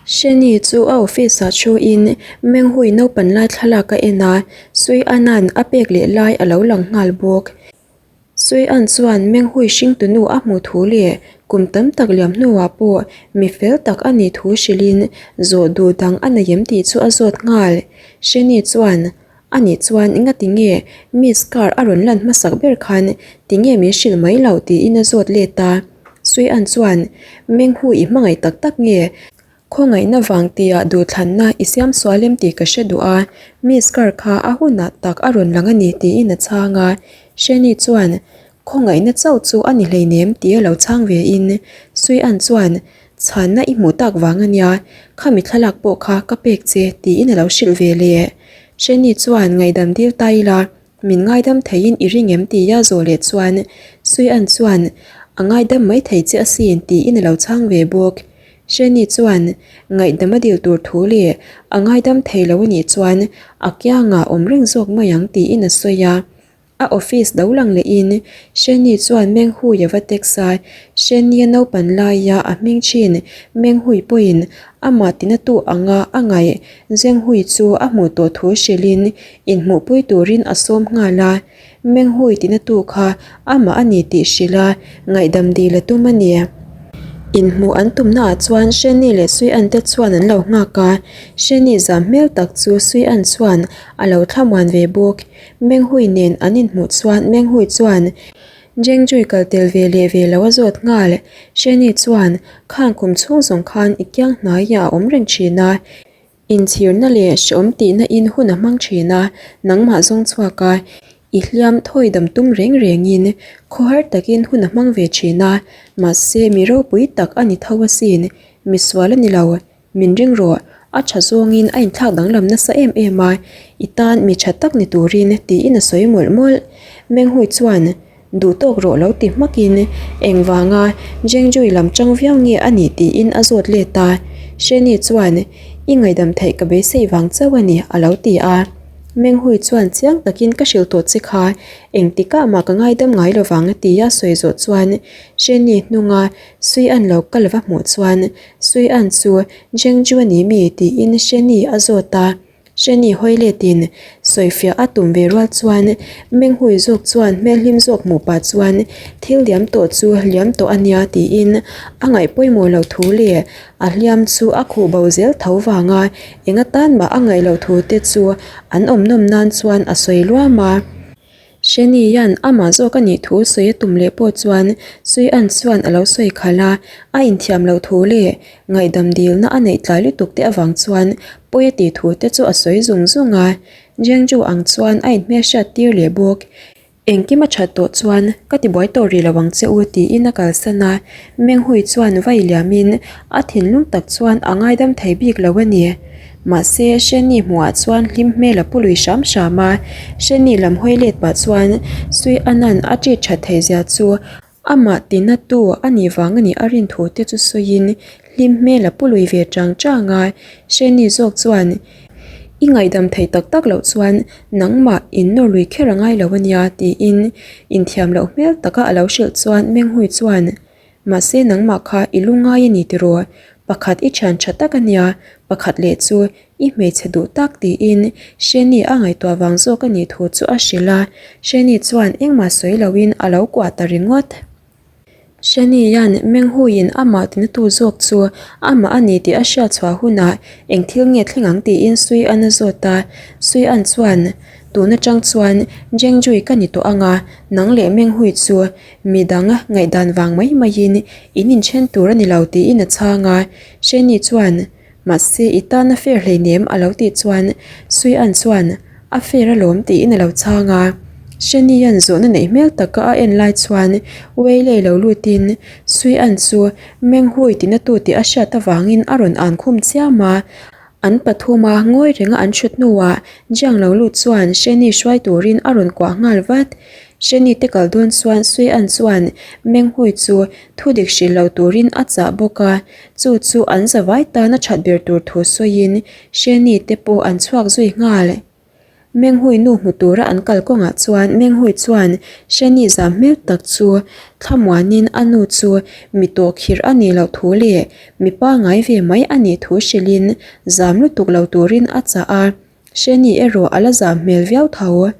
Shani chu a office ah thu in Menghui naupan lai thlalak a en a, Sui Anan a pek leh lai a lo lang nghal bawk. Sui An chuan Menghui hringtunu a hmuh thu leh kum tam tak liam hnuah pawh mi fel tak a nih thu hrilhin zawh duh dang a nei em tih chu a zawt nghal. Shani chuan A nih chuan engati nge Miss car a rawn lan hmasak ber khan tinge min hrilh mai lo tiin a zawt let a. Sui An chuan, Menghu i hmangaih tak tak nge? Khawngaihna vang tia duhthlanna i siam sual em tih ka hre duh a, Miss car kha a hunah tak a rawn lang a ni tiin a chhang a. Sheni chuan, Khawngaihna chauh chu a ni hleinem tia lo chhang ve in Sui An chuan, Chhanna i hmuh tak vang a nia, khami thlalak pawh kha ka pek che tiin a lo hrilh ve leh. Sheni chuan ngaihdam dil ta ila, min ngaidam theiin i ring em tia zawh leh chuan Sui An chuan, A ngaidam mai thei che asin tiin a lo chhang ve bawk. Sheni chuan ngaihdam a dil tur thu leh a ngaidam thei lo a nih chuan a kiangah awm reng zawk mai ang tiin a sawi a. A office lo lang lehin Sheni chuan Menghui a va text a, Sheni a naupan laia a hming thin Menghui pawhin amah tinatu anga a ngaih Zenghui chu a hmuh tawh thu hrilhin inhmuhpui turin a sawm nghal a, Menghui tinatu kha amah a ni tih hrilh a ngaihdam dil a tum a ni. Inhmuh an tumnaah chuan Sheni leh Suian te chuan an lo nghak a, Sheni zam hmel tak chu Suian chuan a lo thlamuan ve bawk. Menghui nen an inhmuh chuan Menghui chuan Jengjui kal tel ve leh ve lo a zawt nghal. Sheni chuan Khang kum chhung zawng khan i kiang hnaiah a awm reng thin a, inchhirna leh hreawm tihna in hun a hmang thin a, nangmah zawng chhuak a, i hliam thawi dam tum reng rengin khawhar takin hun a hmang ve thin a, mahse mi ropui tak a ni tho asin, misual a ni lo. Min ring rawh, a tha zawngin a inthlak danglam nasa em em a, i tan mi tha tak ni turin tiin a sawi mawlh mawlh. Menghui chuan duh tawk rawh lo ti hmakin engvanga Jengjui lam chang viau nge a nih tiin a zawt let a. Sheni chuan i ngaihdam theih ka beisei vang chauh a ni a lo ti a. Menghui chuan chiang takin ka hrilh tawh che kha engtikah mah ka ngaidam ngai lovang tia sawi zawh chuan Sheni hnunga Sui an lo kal va hmuh chuan Sui An chu Jengju a ni mi tiin Sheni a zawt a, Sheni hawi letin sawifiah a tum ve rual chuan Menghui zawk chuan hmelhlim zawk hmuh pah chuan thil liam tawh chu liam tawh a nia tiin a ngaih pawimawh loh thu leh a hliam chu a khuh bo zel tho vanga eng atan mah a ngaih loh thu te chu an awm nawm nan chuan a sawi luam a. Sheni hian amah zawk a nih thu sawi a tum leh pawh chuan Sui An chuan a lo sawi khalh a, a inthiam loh thu leh ngaihdam dilna a neih tlai lutuk te avang chuan pawi a tih thu te chu a sawi zung zung a. Jengju ang chuan a inhmelhriat tir leh bawk. Engkim a that tawh chuan ka tibuai tawh rih lo ang che u tiin a kalsan a, Menghui chuan vai liamin a thinlung tak chuan a ngaidam thei bik lo a ni. Mahse, Sheni hmuhah chuan hlim hmel a pu lui hram hram a, Sheni lam hawi let pah chuan Sui Anan a ṭit ṭhat theih zia chu amah tina tu a nih vang a nih a rin thu te chu sawiin hlim hmel a pu lui ve chang chang a, Sheni zawk chuan I ngaihdam theih tak tak loh chuan nangmah in nawr lui kher a ngai lo a nia tiin inthiam loh hmel taka a lo hrilh chuan Menghui chuan Mahse nangmah kha i lu ngai a ni tiraw? Pakhat i thian tha tak a nia, pakhat leh chu i hmeichhe duh tak tiin Sheni a ngaihtuah vang zawk a nih thu chu a hrilh a, Sheni chuan engmah sawi loin a lo kuah ta ringawt. Sheni hian Menghuiin amah tinatu zawk chu amah a ni tih a hriat chhuah hunah eng thil nge thleng ang tiin Sui An a zawt a, Sui An chuan tun atang chuan Jengjui ka ni tawh ang a, nang leh Menghui chu Midang ngaihdan vang mai maiin in inthen tur a ni lo tiin a chhang a, Sheni chuan Mahse i tan a fair hleinem a lo tih chuan Sui An chuan A fair alawm tiin a lo chhang a. Sheni hian zawhna neih hmel taka a en lai chuan Weilei lo lutin Sui An chu Menghui tina tu tih a hriat avangin a rawn an khum chiam a, an pathuma ngawi renga an thut hnuah Jiang lo lut chuan Sheni hruai turin a rawn kuah nghal vat. Sheni te kal dawn chuan Sui An chuan Menghui chu thu dik hrilh lo turin a chah bawk a, chu chu an zavai tan a that ber tur thu sawiin Sheni te pawh an chhuak zui nghal. Menghui nu hmu tura an kal kawngah chuan Menghui chuan Shani zam hmel tak chu thlamuanin a nu chu mi tawhkhirh a nih loh thu leh mi pangngai ve mai a nih thu hrilhin zam lutuk lo turin a chah a, Shani erawh a la zam hmel viau tho.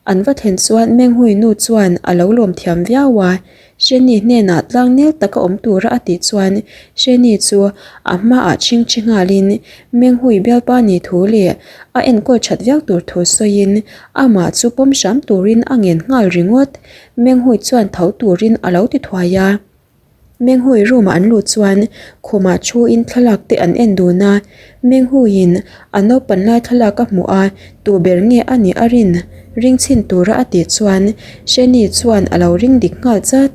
An va thlen chuan Menghui nu chuan a lo lawm thiam viau a, Sheni hnenah tlang nel taka awm tura a tih chuan Sheni chu a hmaah chhingchhi nghalin Menghui bialpa ni thu leh a enkawl that viau tur thu sawiin amah chu pawm hram turin a ngen nghal ringawt. Menghui chuan tho turin a lo ti thuai a. Menghui room ah an luh chuan khumah thuin thlalak te an en dun a, Menghuiin a naupan lai thlalak a hmuh a, tu ber nge a nih a rin ring chhin tura a tih chuan Sheni chuan a lo ring dik nghal chat.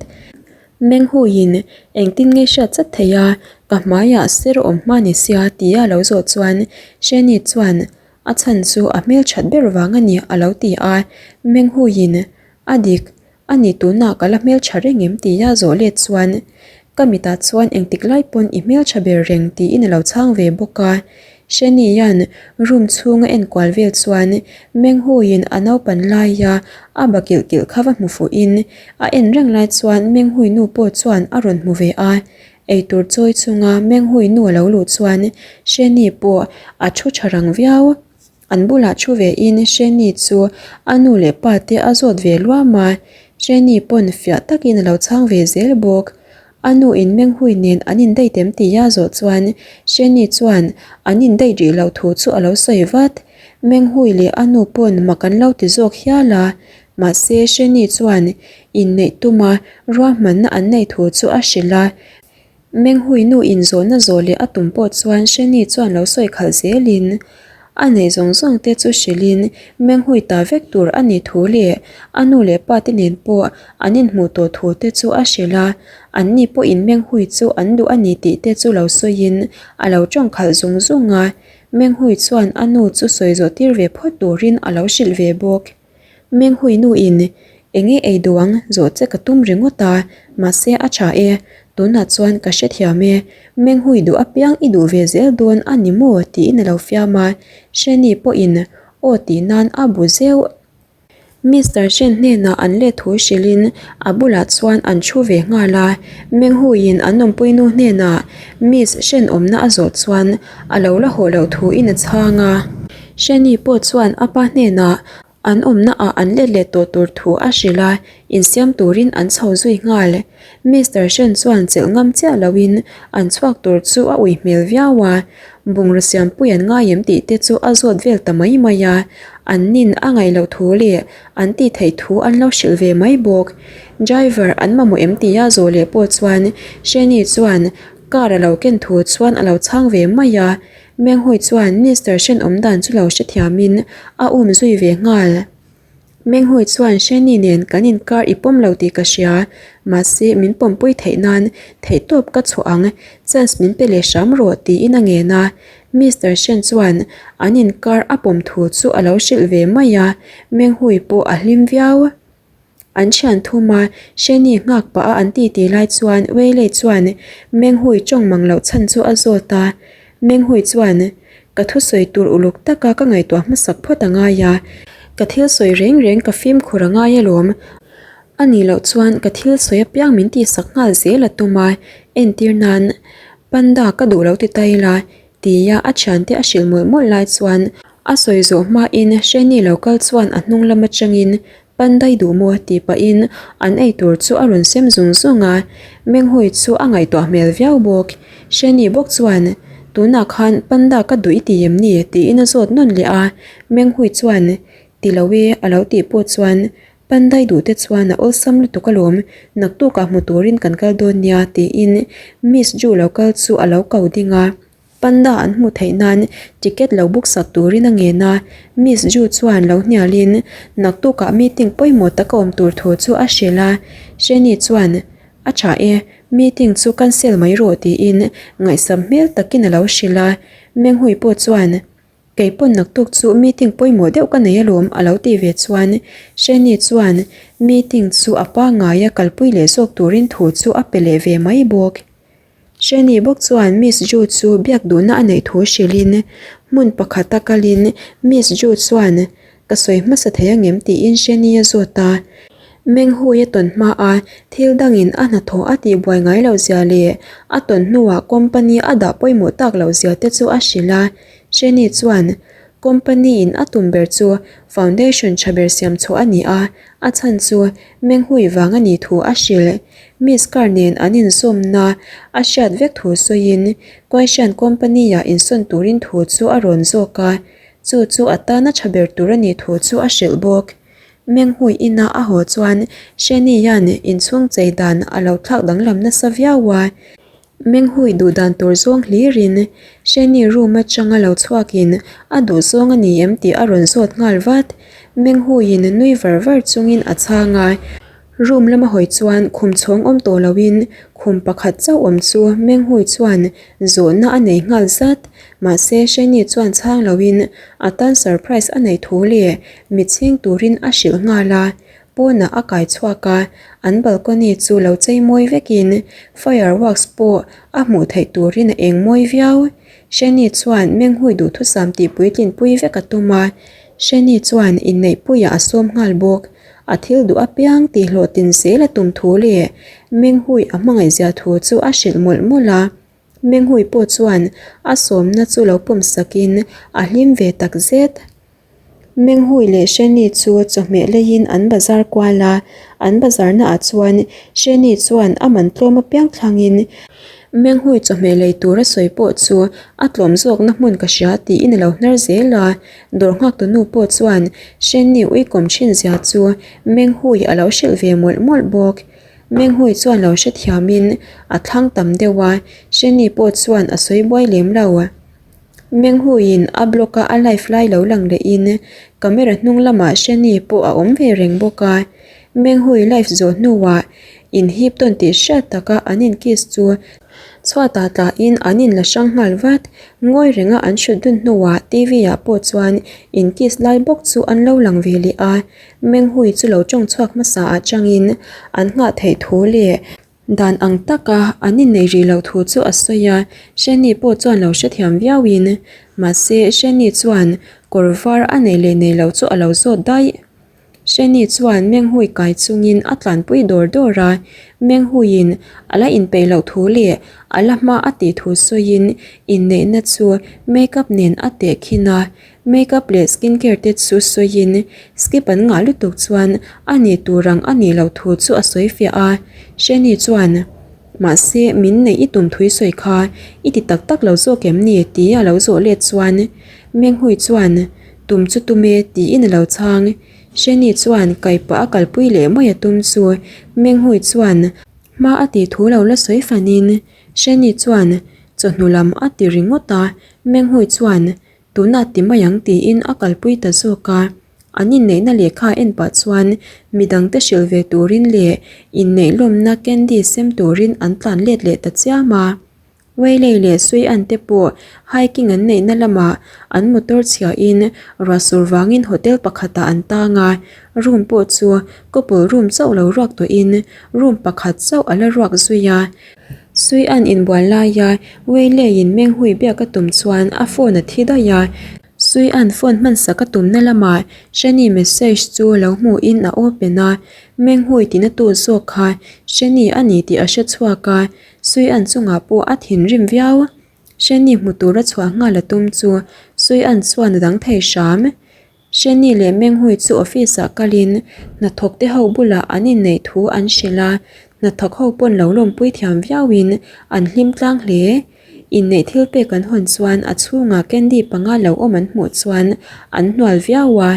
Menghuiin engtin nge hriat chat thei a, ka hmaiah ser awm hma ni sia tia a lo zawh chuan Sheni chuan a chhan chu a hmelthat ber vang a ni a lo ti a, Menghuiin a dik A ni tunah ka la hmeltha reng em tia zawh let chuan ka mitah chuan engtik lai pawn i hmeltha ber reng tiin a lo chhang ve bawk a. Shenian room chhunga enkual vel chuan Menghuiin a naupan laia a ba kilh kilh kha va hmu fuhin a en reng lai chuan Menghui nu pawh chuan a rawn hmu ve a. Eitur chawi chunga Menghui nu a lo luh chuan Sheni pawh a thu tha rang viau. An bulah thu ve in Sheni chu a nu leh pa te a zawt ve luam a, Sheni pawn fiah takin a lo chhang ve zel bawk. A nu in Menghui nen an in date em tih a zawh chuan Sheni chuan an in date rih loh thu chu a lo sawi vat. Menghui leh a nu pawn mak an lo ti zawk hial a, mahse Sheni chuan inneih tuma ruahmanna an neih thu chu a hrilh a. Menghui nu in zawhna zawh leh a tum pawh chuan Sheni chuan lo sawi khalh zelin a neih zawng zawng te chu hrilhin Menghui ta vek tur a nih thu leh a nu leh pa te nen pawh an inhmuh tawh thu te chu a hrilh a, an ni pawhin Menghui chu an duh a ni tih te chu lo sawiin a lo tawng khalh zung zung a, Menghui chuan a nu chu sawi zawh tir ve phawt turin a lo hrilh ve bawk. Menghui nu in enge ei duh ang zawh che ka tum ringawt a, mahse a tha e, tunah chuan ka hrethiam e, Menghui duh apiang i duh ve zel dawn a ni maw tiin a lo fiam a, Sheni pawhin aw tih nan a bu zeuh. Mister Shen hnenah an let thu hrilhin a bulah chuan an thu ve nghal a, Menghuiin an awmpui nu hnenah Miss Shen awmna a zawh chuan a lo la haw loh thuin a chhang a. Shani pawh chuan a pa hnenah an awmna ah an let leh tawh tur thu a hrilh a, insiam turin an chho zui nghal. Mister Shen chuan chelh ngam chiah loin an chhuak tur chu a ui hmel viau a, bungraw siampui an ngai em tih te chu a zawt vel ta mai mai a, an nin a ngaih loh thu leh an tih theih thu an lo hrilh ve mai bawk. Driver an mamawh em tih a zawh leh pawh chuan Shani chuan car a lo ken thu chuan a lo chhang ve mai a, Menghui chuan Mister Hrenawm dan chu lo hrethiamin a um zui ve nghal. Menghui chuan Hreni nen kan inkar i pawm lo tih ka hria, mahse min pawmpui theih nan theihtawp ka chhuah ang, chance min pe leh hram rawh tiin a ngen a. Mister Hren chuan an inkar a pawm thu chu a lo hrilh ve mai a, Menghui pawh a hlim viau. An thian thum a, Sheni nghak pah a an titi lai chuan Weilei chuan Menghui tawng mang loh chhan chu a zawt a. Menghui chuan, Ka thusawi tur uluk taka ka ngaihtuah hmasak phawt a ngai a, ka thil sawi reng reng ka fimkhur a ngai alawm. A nih loh chuan ka thil sawi apiang min tihsak nghal zel a tum a, entir nan Panda ka duh lo ti ta ila tia a thiante a hrilh mawlh mawlh lai chuan a sawi zawh hmain Sheni lo kal chuan a hnung lam atangin Pandai duh maw tih pahin an ei tur chu a rawn sem zung zung a, Menghui chu a ngaihtuah hmel viau bawk. Sheni bawk chuan, Tunah khan panda ka duh i ti em ni? tiin a zawt nawn leh a, Menghui chuan, Ti lo e a lo tih pawh chuan, Pandai duh te chuan a awlsam lutuk alawm, naktukah hmu turin kan kal dawn nia tiin Miss Ju lo kal chu a lo ko ding a. Panda an hmuh theih nan ticket lo book sak turin a ngen a, Miss Ju chuan lo hnialin naktukah meeting pawimawh tak a awm tur thu chu a hrilh a, Sheni chuan A tha e, meeting chu cancel mai rawh tiin ngaihsam hmel takin a lo hrilh a, Menghui pawh chuan Kei pawn naktuk chu meeting pawimawh deuh ka nei alawm a lo tih ve chuan Sheni chuan meeting chu a pangngaia kalpui leh zawk turin thu chu a pe leh ve mai bawk. Shani bawk chuan Miss Ju chu biak duhna a neih thu hrilhin hmun pakhata kalin Miss Ju chuan. Ka sawi hmasa thei angem tiin Shani a zawt a. Menghui a tawn hma a, thil dangin a hnathawh a tihbuai ngai loh zia leh a tawn hnuah company a dah pawimawh tak loh zia te chu a hrilh a. Shani chuan company in a tum ber chu foundation tha ber siam chhuah a ni a, a chhan chu Menghui vang a nih thu a hrilh. Miss Carr nen an inzawmna a hriat vek thu sawiin Quaisian company ah insawn turin thu chu a rawn zawk a. Chu chu a tana tha ber tur a nih thu chu a hrilh bawk. Menghui ina a haw chuan Shani hian inchhung chei dan a lo thlak danglam nasa viau a. Menghui duh dan tur zawng hlirin Shani room atanga lo chhuakin a duh zawng a ni em tih a rawn zawt nghal vat. Menghuiin nui var var chungin a chhang a. Room lama hawi chuan khum chhawng awm tawh loin khum pakhat chauh awm chu Menghui chuan zawhna a nei nghal zat. Mahse Shani chuan chhang loin a tan surprise a neih thu leh mit chhing turin a hrilh nghal a. Pawnah a kai chhuak a, an balcony chu lo chei mawi vekin fireworks pawh a hmuh theih turin a eng mawi viau. Shani chuan Menghui duhthusam tih puitlinpui vek a tum a, Shani chuan inneihpuiah a sawm nghal bawk. A thil duh apiang tih hlawhtin zel a tum thu leh Menghui a hmangaihzia thu chu a hrilh mawlh mawlh a. Menghui pawh chuan a sawmna chu lo pawm sakin a hlim ve tak zet. Menghui leh Shani chu chawhmeh leiin an bazar kual a, an bazarna ah chuan Shani chuan a man tlawm apiang thlangin Menghui chawhmeh lei tur a sawi pawh chu a tlawm zawkna hmun ka hria tiin a lo hnar zel a. Dawr nghaktu nu pawh chuan Shani uikawm thin zia chu Menghui a lo hrilh ve mawlh mawlh bawk. Menghui chuan lo hrethiamin a thlang tam deuh a, Shani pawh chuan a sawi buai lem lo. Menghuiin a block a a live lai lo lang lehin camera hnung lamah Shani pawh a awm ve reng bawk a. Menghui live zawh hnuah inhip tawn tih hriat taka an inkiss chu Chhuatah tlahin an inla hrang nghal vat. Ngawi renga an hrut dun hnuah TV ah pawh chuan in kiss lai bawk chu an lo lang ve leh a. Menghui chu lo tawng chhuak hmasa ah changin an nghah theih thu leh dan ang taka an innei rih loh thu chu a sawi a. Shani pawh chuan lo hrethiam viauin mahse Shani chuan kawr var a nei leh nei loh chu a lo zawt daih. Shani chuan Menghui kai chungin a tlanpui dawr dawr a, Menghuiin a la inpeih loh thu leh a la hma a tih thu sawiin inneihna chu makeup nen a teh khin a, makeup leh skin care te chu sawiin skip an ngah lutuk chuan a nih tur ang a nih loh thu chu a sawi fiah a, Shani chuan Mahse min neih i tum thui sawi kha i ti tak tak lo zawk em ni? tia a lo zawh let chuan Menghui chuan Tum chu tum e tiin a lo chhang. Shani chuan Kaipa a kalpui leh mai a tum chu Menghui chuan hma a tih thu lo la sawi fanin Shani chuan chawhnu lam a ti ringawt a, Menghui chuan tunah ti mai ang tiin a kalpui ta zawk a. An inneihna lehkha en pah chuan midangte hrilh ve turin leh inneih lawmna candy sem turin an tlan let leh ta chiam a. Waylay leh Suian te pawh hiking an neihna lamah an motor chhiahin ruah sur vangin hotel pakhatah an tang a, room pawh chu couple room chauh lo ruak tawhin room pakhat chauh a la ruak zui a. Suian inbual laia Waylay-in Menghui biak a tum chuan a phone a thi daih a, Suian phone hmansak a tumna lamah Shani message chu lo hmuhin a open a, Menghui tina tu zawk kha Shani a ni tih a hre chhuak a, Suian chungah pawh a thinrim viau. Shani hmu tura chhuah nghal a tum chu Suian chuan a dang thei hram. Shani leh Menghui chu office ah kalin hnathawk te ho bulah an inneih thu an hrilh a, hnathawk ho pawn lo lawmpui thiam viauin an hlim tlang hle. Inneih thil pek an hawn chuan a chhungah candy panga lo awm an hmuh chuan an hnual viau a.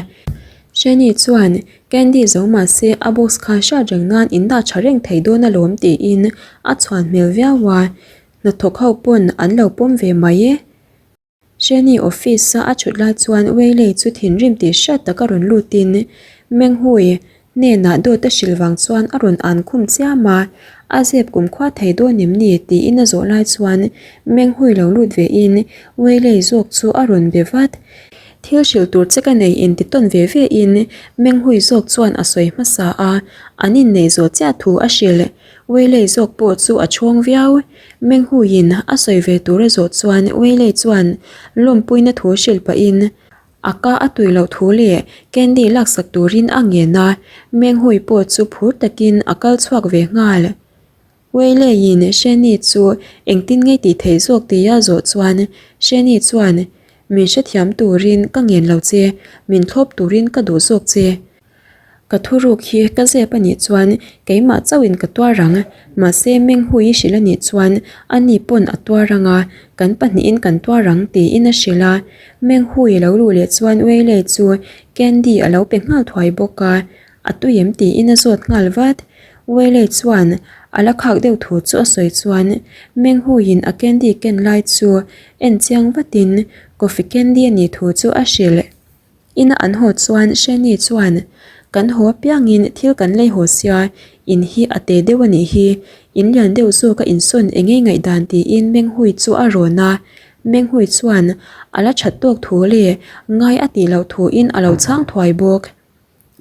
Shani chuan Candy zo mahse a box kha hriat reng nan in dah tha reng thei dawn alawm tiin a chhuan hmel viau a, hnathawk ho pawn an lo pawm ve mai e. Shani office a a thut lai chuan Weilei chu thinrim tih hriat taka rawn lutin Menghui hnenah dawt a hrilh vang chuan a rawn an khum chiam a, a zep kumkhua thei dawn em ni tiin a zawh lai chuan Menghui lo lut ve in Weilei zawk chu a rawn be vat. Thil hrilh tur che ka nei inti tawn ve ve in Menghui zawk chuan a sawi hmasa a, an inneih zawh chiah thu a hrilh. Weilei zawk pawh chu a chhawng viau. Menghuiin a sawi ve tur a zawh chuan Weilei chuan lawmpuina thu hrilh pahin. A ka a tui loh thu leh candy laksak turin a ngen a, Menghui pawh chu phur takin a kal chhuak ve nghal. Weilei-in Sheni chu engtin nge tih theih zawk tia zawh chuan Sheni chuan, Min hrethiam turin ka ngen lo che, min thlawp turin ka duh zawk che. Ka thuruk hi ka zep a nih chuan keimah chauhin ka tuar ang, mahse Menghui i hrilh a nih chuan ani pawn a tuar ang a, kan pahnihin kan tuar ang tiin a hrilh a. Menghui a lo luh leh chuan Weilei chu candy a lo pe nghal thuai bawk a, A tui em tiin a zawt nghal vat. Weilei chuan a la khak deuh thu chu a sawi chuan Menghuiin a candy ken lai chu en chiang vatin coffee candy a nih thu chu a hrilh. Ina an haw chuan Shani chuan, Kan haw apiangin thil kan lei haw sia, in hi a te deuh a nih hi, in lian deuh zawk a insawn eng ngei ngaihdan tiin Menghui chu a rawn a. Menghui chuan a la that tawk thu leh ngai a tih loh thuin a lo chhang thuai bawk.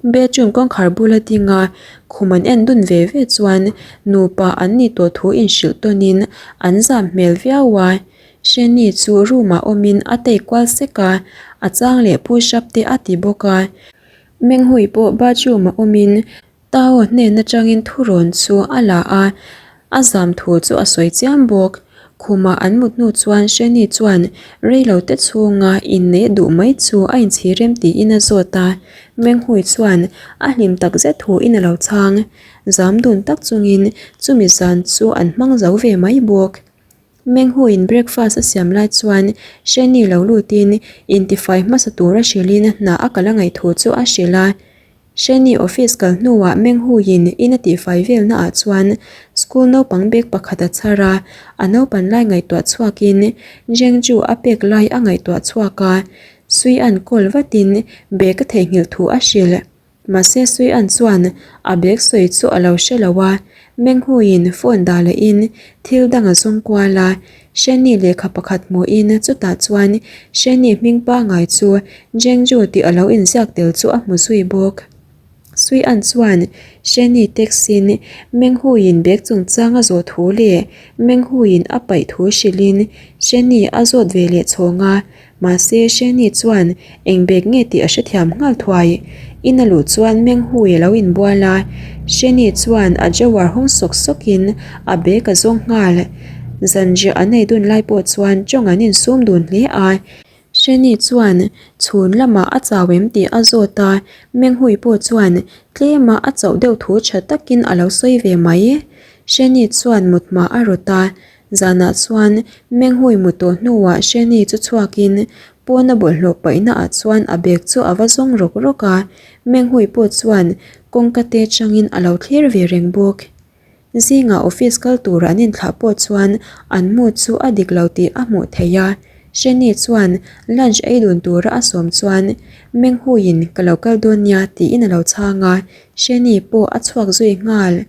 Bedroom kawngkhar bula dinga khum an en dun ve ve chuan nupa an nih tawh thu inhrilh tawnin an zam hmel viau a. Shani chu room ah awmin a tei kual sek a, a chang leh push up te a ti bawk a. Menghui pawh bathroom ah awmin Tao hnen atangin thurawn chu a la a, a zam thu chu a sawi chiam bawk. Khumah an mut hnu chuan Shani chuan reilo te chhunga inneih duh mai chu a inchhir rem tiin a zawt a, Menghui chuan a hlim tak zet thuin a lo chhang. Zam dun tak chungin chumi zan chu an hmang zo ve mai bawk. Menghuiin breakfast a siam lai chuan Shani lo lutin intifai hmasa tura hrilhin hna a kal a ngaih thu chu a hrilh a. Shani office kal hnuah Menghuiin in a tihfai velna ah chuan school naupang bag pakhat a chhar a, a naupan lai ngaihtuah chhuakin Jengju a pek lai a ngaihtuah chhuak a, Sui an call vatin bag a theihnghilh thu a hrilh. Mahse Suian chuan a bag sawi chu a lo hre lo a, Menghuiin phone dah lehin thil dang a zawng kual a, Shani lehkha pakhat hmuhin chutah chuan Shani hming pangai chu Jengju tih a lo inziak tel chu a hmu zui bawk. Suian chuan Shani taxi-in Menghuiin bag chungchang a zawh thu leh Menghuiin a paih thu hrilhin Shani a zawt ve leh chhawng a, Mahse, Shani chuan eng bag nge tih a hrethiam nghal thuai. In a luh chuan Meng Hui a lo inbual a, Shani chuan a drawer hawng sawk sawkin a bag a zawng nghal. Zanriah an ei dun lai pawh chuan tawng an insum dun hle a. Shani chuan chhun lamah a chau em tih a zawt a, Meng Hui pawh chuan tlema a chauh deuh thu tha takin a lo sawi ve mai. Shani chuan mut hma a rawt a, Zanah chuan Menghui mu tawh hnuah Shani chu chhuakin pawna bawlhhlawh paihna ah chuan a bag chu a va zawng rawk rawk a, Menghui pawh chuan kawngka te changin a lo thlir ve reng bawk. Zingah office kal tura an inthlah pawh chuan an mu chu a dik lo tih a hmuh theih a, Shani chuan lunch ei dun tura a sawm chuan Menghuiin ka lo kal dawn nia tiin a lo chhang a, Shani pawh a chhuak zui nghal.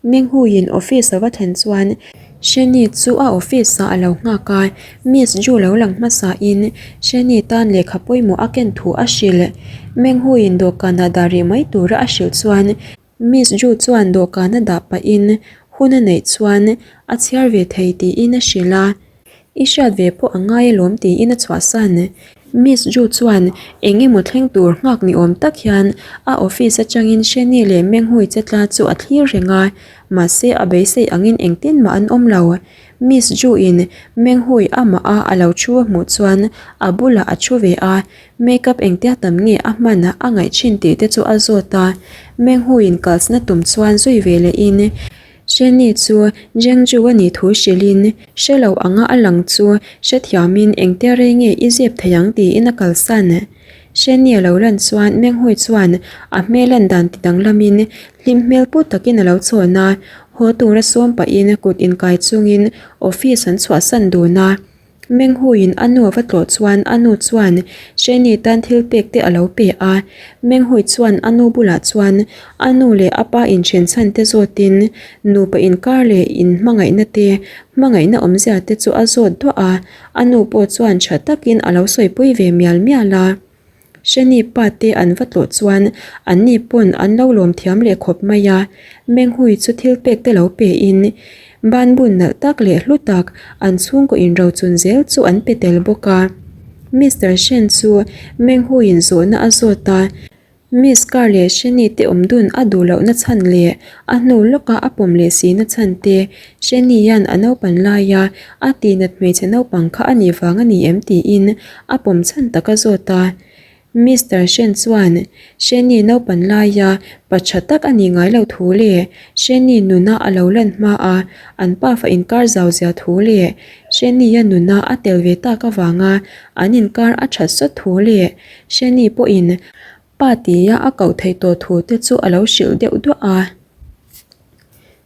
Menghuiin office a va thlen chuan Shani chu a office ah a lo nghak a, Miss Ju lo lang hmasa in Shani tan lehkha pawimawh a ken thu a hrilh. Menghuiin dawhkan ah dah rih mai tura a hrilh chuan Miss Ju chuan dawhkan a dah pah in hun a neih chuan a chhiar ve thei tiin a hrilh a. I hriat ve pawh a ngai alawm tiin a chhuahsan. Miss Ju chuan eng emaw thleng tur nghak ni awm tak hian a office atangin Sheni leh Menghui che tla chu a thlir reng a, mahse a beisei angin engtin mah an awm lo. Miss Ju in Menghui amah a a lo thu a hmuh chuan a bulah a thu ve a, makeup engtia tam nge a hman a ngaih thin tih te chu a zawt a. Menghuiin kalsna tum chuan zui ve leh in Sheni chu Jengju a nih thu hrilhin hre lo anga a lang chu hrethiamin engtia rei nge i zep thei ang tiin a kalsan. Sheni a lo lan chuan Menghui chuan a hmel lan dan ti danglamin hlim hmel put takin a lo chhawn a, haw tura sawm pahin kut inkai chungin office an chhuahsan dun a. Menghuiin a nu a va tlawh chuan a nu chuan Sheni tan thil pek te a lo pe a. Menghui chuan a nu bulah chuan a nu leh a pa inthen chhan te zawtin nupa inkar leh inhmangaihna te, hmangaihna awmzia te chu a zawt duah a. A nu pawh chuan tha takin a lo sawipui ve mial mial a. Shani pa te an va tlawh chuan an ni pawn an lo lawm thiam leh khawp mai a, Menghui chu thil pek te lo pe in banbun nalh tak leh hlu tak an chhungkaw inrochun zel chu an pe tel bawk a. Mister Shen chu Menghuiin zawhna a zawt a. Miss Car leh Sheni te awm dun a duh lohna chhan leh a hnu lawka a pawm leh sina chhan te, Sheni hian a naupan laia a tihnat hmeichhe naupang kha a nih vang a ni em tiin a pawm chhan tak a zawt a. Mister Shen chuan Sheni naupan laia pa tha tak a nih ngai loh thu leh Sheni nuna a lo lan hma a an pafa inkar zau zia thu leh Sheni-a nuna a tel ve tak avanga an inkar a that sawt thu leh Sheni pawhin pa tia a koh theih tawh thu te chu a lo hrilh deuh duah a.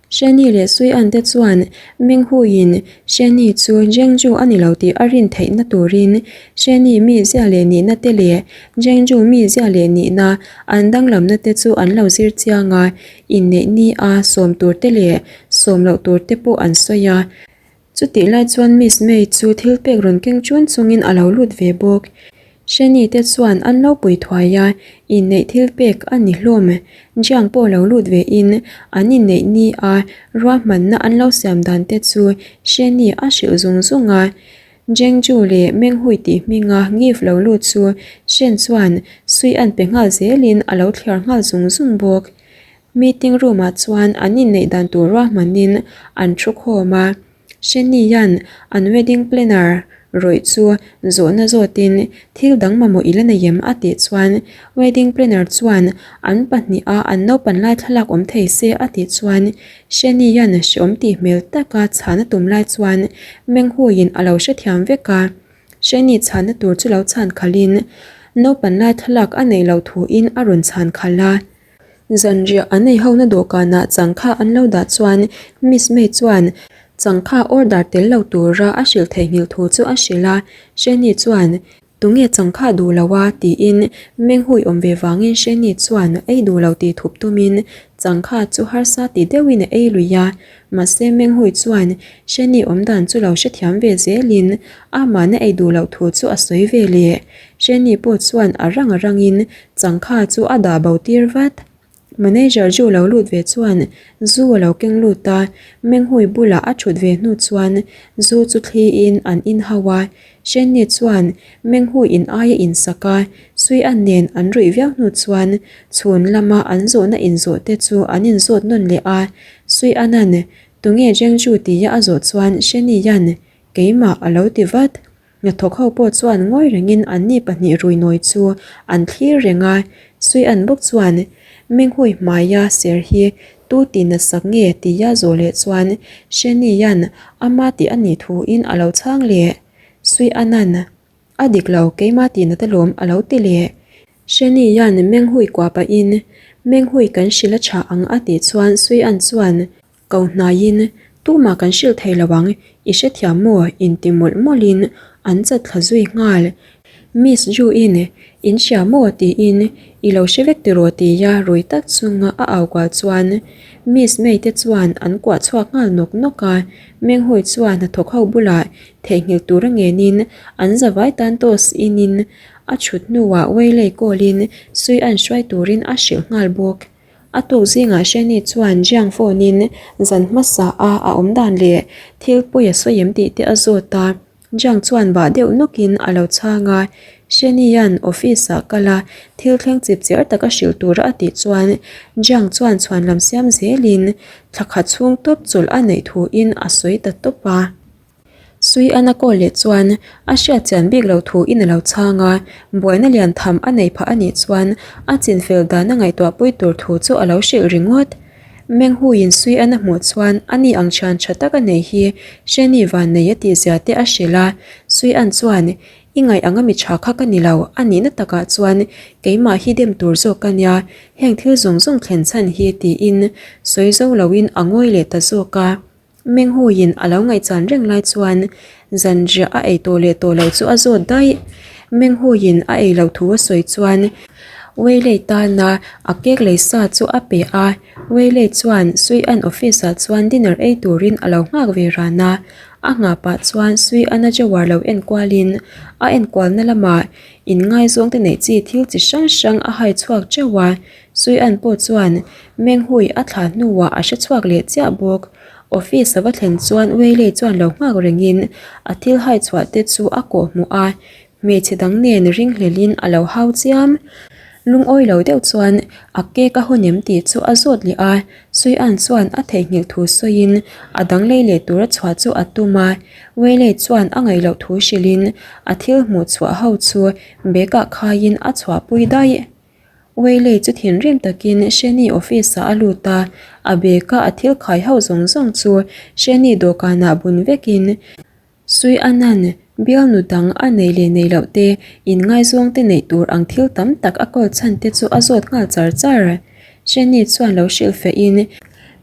Sheni leh Suian te chuan Menghuiin Sheni chu Zhengzhu a ni lo tih a rin theihna turin Sheni mizia leh nihna te leh Zhengzhu mizia leh nihna an danglamna te chu an lo zir chiang a, inneih ni a sawm tur te leh sawm loh tur te pawh an sawi a. Chutih lai chuan Miss May chu thil pek rawn keng chun chungin a lo lut ve bawk. Shani te chuan an lo pui thuai a, inneih thil pek a ni hlawm. Jiang pawh lo lut ve in an inneih ni a ruahmanna an lo siam dan te chu Shani a hrilh zung zung a. Jengju leh Menghui tih hminga gift lo lut chu Shen chuan sui an pe nghal zelin a lo thliar nghal zung zung bawk. Meeting room ah chuan an inneih dan tur ruahmanin an thu khawm a, Shani hian an wedding planner rawih chu zawhna zawtin thil dang mamawh i la nei em a tih chuan wedding planner chuan an pahniha an naupan lai thlalak awm thei se a tih chuan Shani hian hreawm tih hmel taka chhan a tum lai chuan Menghuiin a lo hrethiam vek a, Shani chhanna tur chu lo chhan khalhin naupan lai thlalak a neih loh thuin a rawn chhan khalh a. Zanriah an ei hona dawhkanah changkha an lo dah chuan Miss May chuan changkha order tel lo tura a hrilh theihnghilh thu chu a hrilh a, Shani chuan Tunge changkha duh lo a? tiin menghui awm ve vangin Shani chuan ei duh lo tih thup tumin changkha chu harsa ti deuhin a ei lui a, mahse menghui chuan Shani awmdan chu lo hrethiam ve zelin amahna ei duh loh thu chu a sawi ve leh. Shani pawh chuan a rang a rangin Changkha chu a dah bo tir vat. Manager Ju lo lut ve chuan zu a lo keng lut a, Menghui bulah a thut ve hnu chuan zu chu thliin an in hau a. Shenni chuan Menghui in aia insak a, Sui An nen an ruih viau hnu chuan chhun lama an zawhna inzawh te chu an inzawt nawn leh a. Sui An-a'n tunge Zhengzhu tia a zawh chuan Shenni hian keimah a lo ti vat. Hnathawk ho pawh chuan ngawi rengin anni pahnih rui nawi chu an thlir reng a, Sui An bawk chuan Menghui hmaia ser hi tu ti nasak nge tia zawh leh chuan Sheni hian ama tih a nih thuin a lo chhang leh. Sui An-a'n a dik lo keimah tih nat alawm a lo ti leh. Sheni hian Menghui kuah pahin Menghui kan hrilh a tha ang a tih chuan Sui An chuan Ko hnaiin, Tumah kan hrilh thei lo ang, i hrethiam maw? inti mawlh mawlhin an chat thla zui nghal. Miss Ju-in, In hria maw? tiin, I lo hre vek tiraw? tia rui tak chunga a au kual chuan Miss May te chuan an kuah chhuak nghal nawk nawk a. Menghawi chuan hnathawk ho bulah theihnghilh tura ngenin an zavai tan toss inin a chhut hnuah Waylay call-in sui an hruai turin a hrilh nghal bawk. A tuk zingah Shani chuan Jiang phone-in zan hmasa a a awm dan leh thil pawi a sawi em tih te a zawt a, Jiang chuan bah deuh nawkin a lo chhang a, Shani hian office-ah kal a, thil thleng chip chiar taka hrilh tura a tih chuan Jiang chuan chhuanlam siam zelin thla khat chhung tawp chawlh a neih thuin a sawi ta tawp a. Sui an a call leh chuan a hriat chian bik lo thu in a lo chhang a, buaina lian tham a nei phah a nih chuan a chinfel dan a ngaihtuah pui tur thu chu a lo hrilh ringawt. Menghuiin Sui an a hmuh chuan a ni ang thian tha tak a nei hi Sheni vannei a tih zia te a hrilh a, Sui an chuan I ngaih anga mi tha kha ka ni lo, a nihna takah chuan keimah hi dem tur zawk ka nia, heng thil zawng zawng thlen chhan hi tiin sawi zo loin a ngawi leh ta zawk a. Menghuiin a lo ngaihchan reng lai chuan zanriah a ei tawh leh tawh loh chu a zawt daih. Menghuiin a ei loh thu a sawi chuan Weilei tana a cake lei sa chu a pe a, Weilei chuan Sui An office ah chuan dinner ei turin a lo nghak ve ran a, a nghah pah chuan Sui An a jawar lo enkualin a enkualna lamah inngaizawng te neih chi thil chi hrang hrang a hai chhuak teuh a, Sui An pawh chuan Menghui a thlah hnuah a hre chhuak leh chiah bawk. Office a va thlen chuan Weilei chuan lo nghak rengin a thil hai chhuah te chu a kawh hmuh a. hmeichhe dang nen ringhlelin a lo hau chiam. Lungawi lo deuh chuan a cake a hawn em tih chu a zawt leh a, Suian chuan a theihnghilh thu sawiin a dang lei leh tura chhuah chu a tum a, Weilei chuan a ngaih loh thu hrilhin a thil hmuh chhuah ho chu bag ah khaiin a chhuahpui daih. Weilei chu thinrim takin Sheni office ah a lut a, a bag a a thil khai ho zawng zawng chu Sheni dawhkanah bun vekin Sui Anan bialnu dang a nei leh nei loh te, inngaizawng te neih tur ang thil tam tak a kawl chhan te chu a zawt nghal char char. Sheni chuan lo hrilh feh in,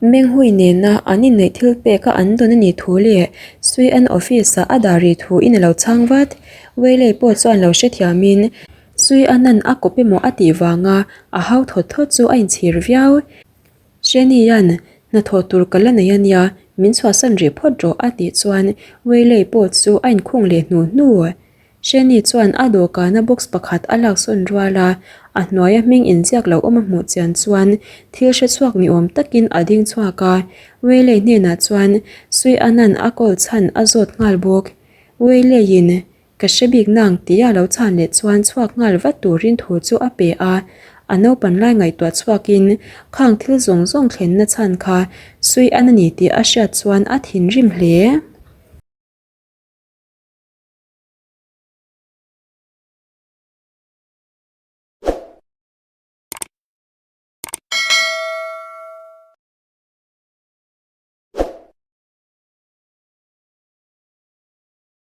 Menghui nena an inneih thil pek a an dawn a nih thu leh Sui An office ah a dah rih thu in a lo chhang vat. Weilei pawh chuan lo hrethiam in, Sui Anan a kawp emaw a tih vanga a hau thawt thawt chu a inchhir viau. Shenian, hnathawh tur ka la nei a nia, min chhuahsan rih phawt rawh a tih chuan Weilei pawh chu a inkhung leh hnu hnu. Sheni chuan a dawhkana box pakhat a laksawn rual a, a hnuaia hming inziak lo awm a hmuh chian chuan thil hre chhuak ni awm takin a ding chhuak a, Weilei hnenah chuan Sui Anan a kawl chhan a zawt nghal bawk. Weileiin Ka hre bik nang tia lo chhan leh chuan chhuak nghal vat turin thu chu a pe a, a naupan lai ngaihtuah chhuakin khang thil zawng zawng thlenna chhan kha Sui an a ni tih a hriat chuan a thinrim hle.